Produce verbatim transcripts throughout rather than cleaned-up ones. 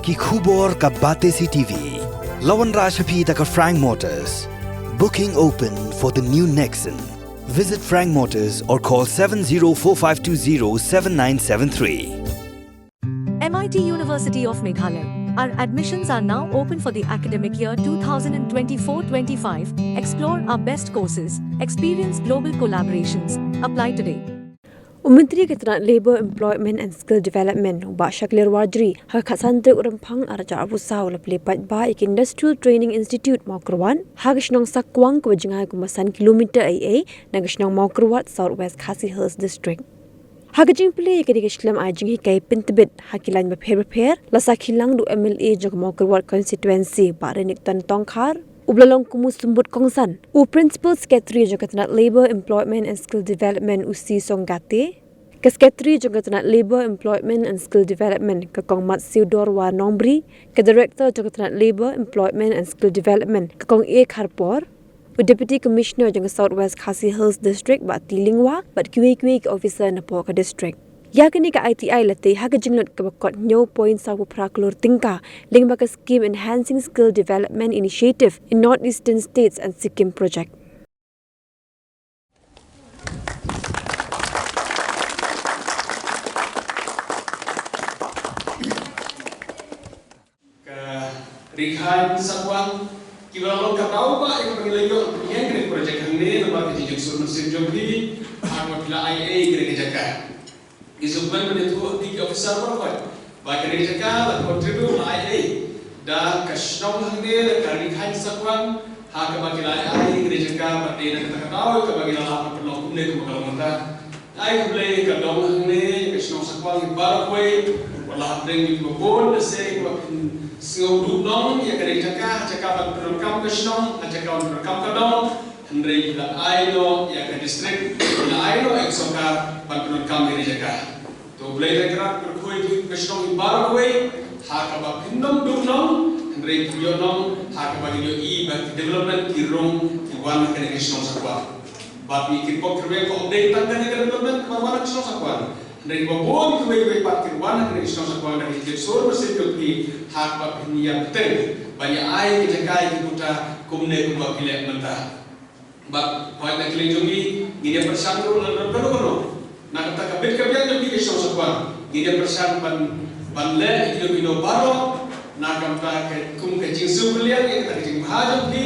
Ki khubor ka Batesi T V. La wanrah sha phi da ka Frank Motors. Booking open for the new Nexon. Visit Frank Motors or call seven zero four five two zero seven nine seven three. M I T University of Meghalaya. Our admissions are now open for the academic year twenty twenty-four twenty-five. Explore our best courses, experience global collaborations. Apply today. U Myntri ka tnat Labour, Employment and Skill Development, u Bah Shakliar Warjri, ha ka khatsan tarik u Rymphang arhajar arphew saw, la plie paidbah ïa ka Industrial Training Institute Mawkyrwat ha ka shnong Sakwang, kaba jngai kumba san kilometer eiei na ka shnong Mawkyrwat, South West Khasi Hills District. Ha ka jingplie ïa kane ka skul, ai jinghikai pyntbit ha ki lain bapher bapher, la sakhi lang da u M L A jong ka Mawkyrwat Constituency, Bah Renikton Tongkhar, uba la long kum u symbud kongsan, u Principal Secretary jong ka tnat Labour, Employment and Skill Development, u C Songgate, ka Secretary jong ka tnat Labour, Employment and Skill Development, ka Kong Matsiewdor War Nongbri, ka Director jong ka tnat Labour, Employment and Skill Development, ka Kong A Kharpor, u Deputy Commissioner jong ka South West Khasi Hills District, Bah T Lyngwa, bad kiwei kiwei ki officer napoh ka district. Ïa kane ka I T I la tei ha ka jinglut kaba kot hynñiew point saw phra klur tyngka lyngba ka scheme Enhancing Skill Development Initiative in North Eastern States and Sikkim Project. Ka Ri Khain Sakwang, kiba la long ka daw ba ïa kaba ngi la ïoh pynïaid kane ka project hangne namar ka jingsuk mynsiem jong phi ha kaba phi la ai ei kane ka jaka. Ngi sngewkmen ban ïathuh ïa ki officer baroh ba kane ka jaka la contribute, la ai ei da ka shnong hangne, da ka Ri Khain Sakwang, ha kaba ki la ai ei kane ka jaka, bad dei na kata ka daw kaba ngi la lah ban pynlong kumne kumba ka long mynta. Ai khublei ka dong hangne ka shnong Sakwang baroh kawei, wat la hapdeng kiba bun, da se kiba phin sngew duhnong ïa kane ka jaka, ha jaka ban pyndonkam ka shnong, ha jaka ban pyndonkam ka dong, hynrei ki la ai noh ïa ka district, ki la ai noh ïa ka sorkar ban pyndonkam ïa kane ka jaka. To U Blei un kyrkhu ïa ka shnong baroh kawei, ha kaba phin ym duhnong, hynrei phin ïoh nong ha kaba phin ïohi ba ki development ki rung ki wan ha kane ka shnong Sakwang. Bad ngi kyrpad kyrweng ba ym dei tang kane ka development kaba wan ha ka shnong Sakwang, hynrei ba bun kiwei kiwei pat kin wan ha kane ka shnong Sakwang, da ka jingsuk mynsiem jong phi ha kaba phin ïa bteng ban ïa ai ka jaka ïa ki paidbah kumne kumba phi leh mynta. Bad hooid, na ka liang jong ngi, ngin ïa pyrshang ruh lada don kano kano na kata ka bit ka biang jong phi ka shnong Sakwang, ngin ïa pyrshang ban, ban leh ïa kino kino baroh na ka bynta ka, kum ka jingsngewbha ïa kata ka jingbha jong phi.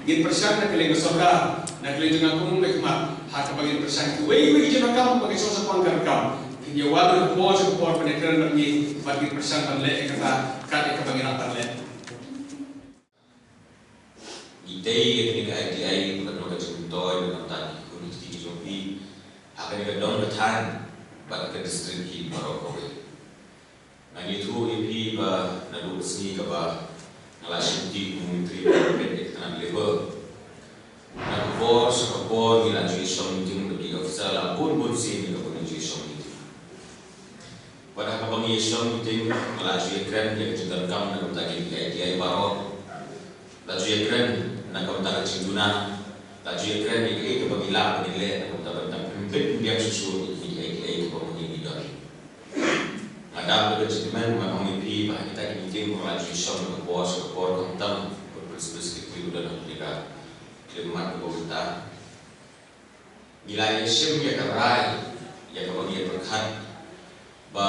Ngin pyrshang na ka liang ka sorkar, na ka liang jong nga kum ka khmat, ha kaba ngin pyrshang kiwei kiwei ki jingdonkam ba ka shnong Sakwang ka donkam, kin ïa wan ha ka por sha ka por ban ïakren bad ngi, bad ngin pyrshang ban leh ïa kata kat ïa kaba ngi lah ban leh. Ngi tei ïa kane ka I T I bad ka jingmyntoi na ka bynta ki khun ki kti ki jong phi ha kane ka dong ka thaiñ bad ka district hi baroh kawei. Ngan ïathuh ïa phi ba naduh ka sngi kaba nga la shimti kum u Myntri ba peit ïa ka tnat Labour, na ka por sha ka por ngi la ju ïa shong meeting bad ki officer, la bun bun sien ngi la bun ju ïa shong meeting. Bad ha kaba ngi ïa shong meeting, nga la ju ïa kren ïa ka jingdonkam na ka bynta ki I T I baroh. La ju ïa kren na ka bynta ka jingduna. La ju ïa kren ïa kaei kaba ngi lah ban ïaleh na ka bynta ban pynbeit pynbiang shuh shuh ïa ki I T I kiba ma ngi ngi don. Nga dap da ka jingkmen ban ong ïa phi ba ha kita ki meeting ba nga la ju ïa shong na ka por sha ka por, khamtam u Principal Secretary u don ha kane ka khyllipmat kaba mynta. Ngi la ïa shim ïa ka rai ïa kaba ngi ïa pyrkhat ba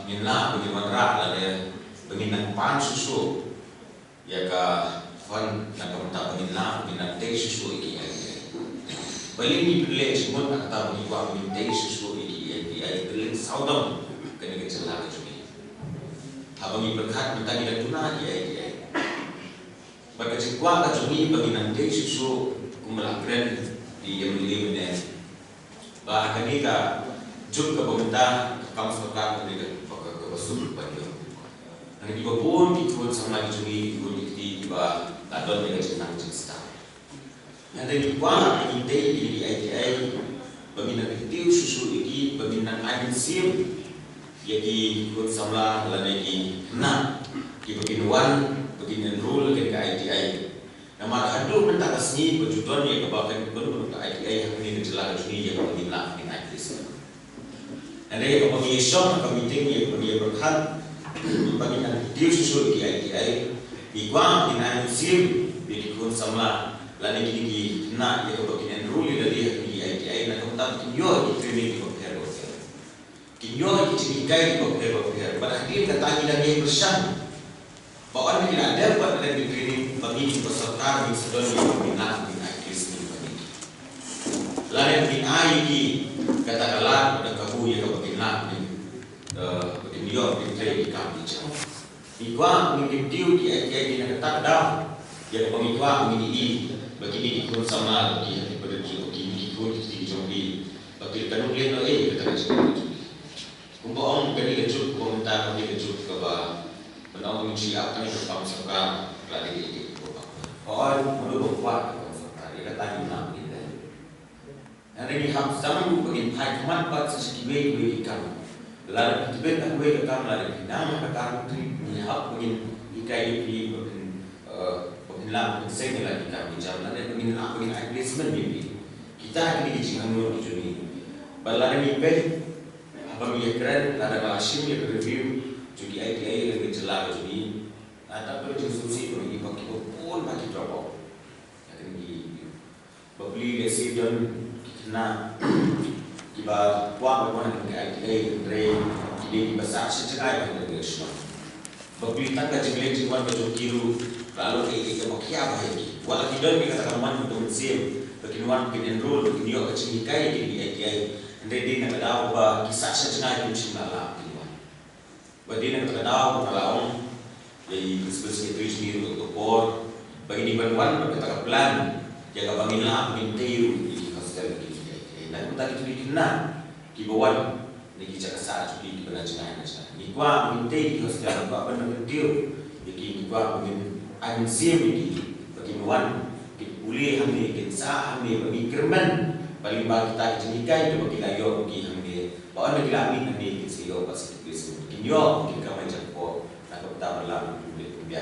ngin lah ba ngin wanrah lane ba ngin nang pan shuh shuh ïa ka fund na ka bynta ba ngin lah ba ngin nang tei shuh shuh ïa ki I T I. Balei ngi pynleh jingmut na kata ba ngi kwah ba ngin tei shuh shuh ïa ki I T I, kylliang sawdong kane ka jylla ka jong ngi. Haba ngi pyrkhat mynta ngi la duna ïa ki I T I. Bad ka jingkwah ka jong ngi ba ngin nang tei shuh shuh kumba la kren da i M L A mynne. Ba ha kane ka juk kaba mynta ka kam sorkar ka dei kaba, kaba suk ban ïoh. Hynrei kiba bun ki khun samla ki jong ngi, ki khun ki kti kiba la don ïa ka jingnang jingstad. Hynrei ngi kwah ba ngin tei ïa ki I T I ba ngin nang kyntiew shuh shuh ïa ki, ba ngin nang ai mynsiem ïa ki khun samla lane ki khynnah kiba kin wan ba kin enroll ha kane ka I T I. Namar haduh mynta ka sngi ba ju don ïa kaba kynmaw ka I T I ha kane ka jylla ka jong ngi ïa kaba ngin lah ngin ai place. Hynrei ïa kaba ngi ïa shong ha ka meeting ïa kaba ngi ïa pyrkhat ba ngin nang Dei shuh shuh ki I T I, ngi kwah ban ai mynsiem ïa ki khun samla lane kine ki khynnah ïa kaba kin enroll ïa lade ha kine ki I T I, na ka bynta ba kin ïoh ïa ki training kiba pher bapher. Kin ïoh ïa ki jinghikai kiba pher bapher. Bad hadien kata ngi dang ïai pyrshang ba wan ki la dep bad lane ki training ba ngi kum ka sorkar ngin sa don ïa ki, ngin lah ban ai placement ba ngi. Lane ngin ai ïa ki kata ka lad bad ka kabu ïa kaba kin lah ban, eh, ba kin ïoh ban trei ïa ki kam ki jam. Ngi kwah ngin kyntiew ïa ki, ïa ki na kata ka daw. Ïa kaba ngi kwah ngin ïohi ba kine ki khun samla ki, ki, ki, ki khun ki, ki jong ki, ba ki la kynnoh leh noh ïa kata ka jingim. Kumba ong kane ka juk, kumba mynta kane ka juk kaba, ban ong ngin shu ïa ka kam sorkar, la dei dei dei kumba. Oi, mano ba kwah ka kam sorkar, ïa kata ngin ïa ngin dei. Hynrei ngi hap sdang ruh ba ngin phai khmat pat sa sha kiwei kiwei ki kam. Lada phi tbit ha kawei ka kam, lada phi nang ha ka kam, ngi hap ba ngin hikai ïa phi ba phin, eh, ba phin lah ban seng ïa la ki kam ki jam, lada ba ngin lah ban ai placement ïa phi. Kita kine ki jinghangno ki jong ngi. Bad lada ngi peit, haba ngi ïakren, lada ngi la shim ïa ka review jong ki I T I lane ka jylla ka jong ngi, nga tip ba ka jingsngewsih ka jong ngi ba kiba bun ba ki drop out. Ïa kine ki, bapli lehse don ki khynnah kiba kwah ban wan ha ka I T I, hynrei ki dei kiba sah sha jngai ban ïa ka shuwa. Bapli tang ka jingleit jingwan ka jong ki ruh ka long kaei kaei kaba khia bha ïa ki. Wat la ki don ïa kata ka mon ka mynsiem ba kin wan kin enroll ba kin ïoh ka jinghikai ïa kine ki I T I, hynrei dei na ka daw ba ki sah sha jngai kim shym la lah kin wan. Ba dei na kata ka daw ba nga la ong ïa i Principal Secretary jong ngi ruh ka por ba ngin ïa ban wan bad kata ka plan ïa kaba ngin lah ban tei ruh ïa ki hostel ki jong ngi. Na ka bynta ki jong ngi ki khynnah kiba wan na ki jaka sah jong ki kiba na jngai na jngai, ngi kwah ban tei ki hostel, ngi kwah ban kyntiew ïa ki, ngi kwah ban ai mynsiem ïa ki ba kin wan kin pule hangne, kin sah hangne, ba ngi kyrmen ba lyngba kita ki jinghikai kiba ki la ïoh ki hangne, ba ynda ki la mih hangne kin sa ïoh ba sa ki place, kin ïoh kin kamai jakpoh na ka bynta ba la pule pule.